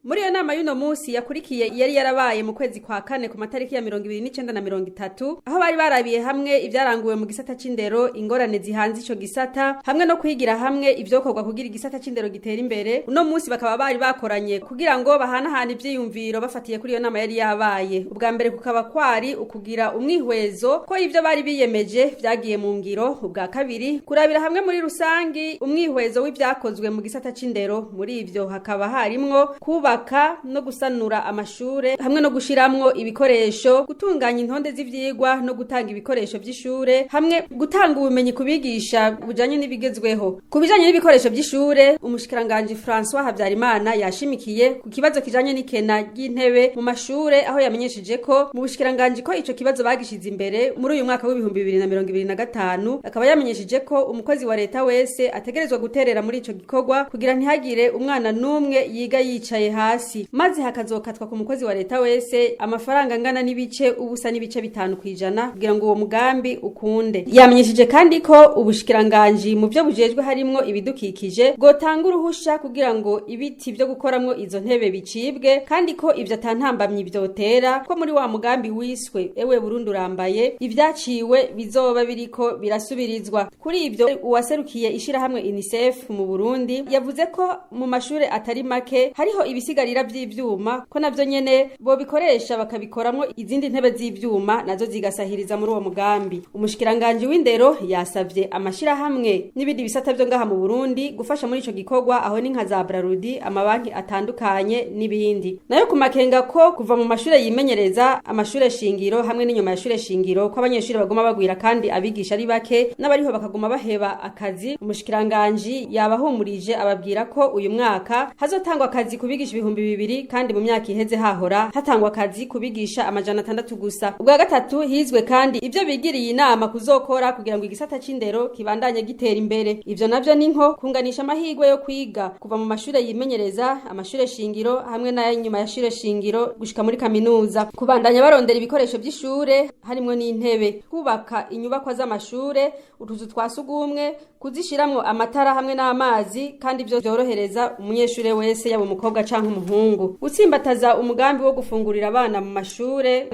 Muri iyo nama y'uno munsi yakurikiye yari yarabaye mu kwezi kwa kane ku matariki ya 29 na 30, aho bari barabiye hamwe ivyaranguwe mu gisata c'indero, ingorane zihanze ico gisata, hamwe no kwigira hamwe ivyokorwa kugira igisata c'indero gitera imbere. Uno munsi bakaba bari bakoranye kugira ngo bahanahane ivyiyumviro bafatiye kuri iyo nama yari yabaye. Ubwa mbere kukaba kwari ukugira umwihwezo ko ivyo bari biyemeje vyagiye mu ngiro. Ubwa kabiri, kurabira hamwe muri rusangi umwihwezo w'ivyakozwe mu gisata c'indero. Muri ivyo hakaba harimwo kubaka no gusanura amashure hamwe no gushiramwo ibikoresho, gutunganya intonde z'ivyigwa no gutanga ibikoresho vy'ishure, hamwe gutanga ubumenyi ku bigisha bujanye n'ibigezweho. Ku bijanye n'ibikoresho vy'ishure, umushikiranganji François Habyarimana yashimikiye ku kibazo kijanye n'ikena ry'intebe mu mashure, aho yamenyesheje ko mu bushikiranganji ko ico kibazo bagishize imbere muri uyu mwaka w'2025. Akaba yamenyesheje ko umukozi wa leta wese ategerezwa guterera muri ico gikorwa kugira ntihagire umwana n'umwe yiga yicaye hasi, maze hakazokatwa ku mukozi wa leta wese amafaranga angana n'ibice 0.5 kw'ijana kugira ngo uwo mugambi ukunde. Yamenyesheje kandi ko ubushikiranganji mu byo bujejwe harimwo ibidukikije bwotanga uruhusha kugira ngo ibiti vyo gukoramwo izo ntebe bicibwe, kandi ko ivyo atantambamyi vyotera, ko muri wa mugambi wiswe "Ewe Burundi urambaye" ivyaciwe bizoba biriko birasubirizwa. Kuri ivyo, uwaserukiye ishirahamwe UNICEF mu Burundi yavuze ko mu mashure atari make hariho ibisigarira vy'ivyuma, ko navyo nyene bobikoresha bakabikoramwo izindi ntebe z'ivyuma, nazo zigasahiriza muri uwo mugambi. Umushikiranganji w'indero yasavye amashirahamwe n'ibindi bisata vyo ngaha mu Burundi gufasha muri ico gikorwa, aho ni nka za Brarudi, amabanki atandukanye n'ibindi. Nayo ku makenga ko kuva mu mashure yimenyereza, amashure shingiro hamwe n'inyuma ya shure shingiro, ko abanyeshuri baguma bagwira kandi abigisha ari bake, n'abariho bakaguma baheba akazi, umushikiranganji yabahumurije ababwira ko uyu mwaka hazotangwa akazi kubigisha 2000, kandi mu myaka iheze hahora hatangwa akazi kubigisha 600 gusa. Ubwa gatatu, hizwe kandi ivyo bigiriye inama kuzokora kugira ngo igisata c'indero kibandanye gitera imbere. Ivyo navyo ni nko kunganisha amahirwe yo kwiga kuva mu mashure yimenyereza, amashure shingiro hamwe n'ay'inyuma ya shure shingiro gushika muri kaminuza, kubandanya barondera ibikoresho vy'ishure harimwo n'intebe, kubaka inyubakwa z'amashure, utuzu twa sugumwe, kuzishiramwo amatara hamwe n'amazi, kandi ivyo vyorohereza umunyeshure wese, yaba umukobwa canke umuhungu, gutsimbataza umugambi wo gufungurira abana mu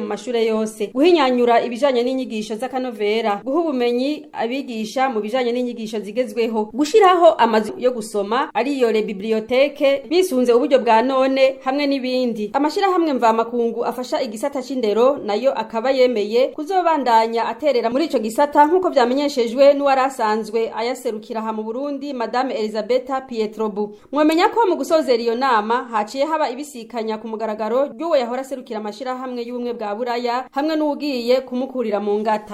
mashure yose, guhinyanyura ibijanye n'inyigisho z'akanovera, guha ubumenyi abigisha mu bijanye n'inyigisho zigezweho, gushiraho amazu yo gusoma ariyo les bibliothèques bisunze uburyo bwa none, hamwe n'ibindi. Amashirahamwe mvamakungu afasha igisata c'indero nayo akaba yemeye kuzobandanya aterera muri ico gisata, nk'uko vyamenyeshejwe n'uwari asanzwe ayaserukira aha mu Burundi, Madame Elisabetta Pietrobu. Mwomenya ko mu gusozera iyo nama haciye haba ibisikanya ku mugaragaro ry'uwo yahora aserukira amashirahamwe y'Ubumwe bwa Buraya hamwe n'uwugiye kumukurira mu ngata.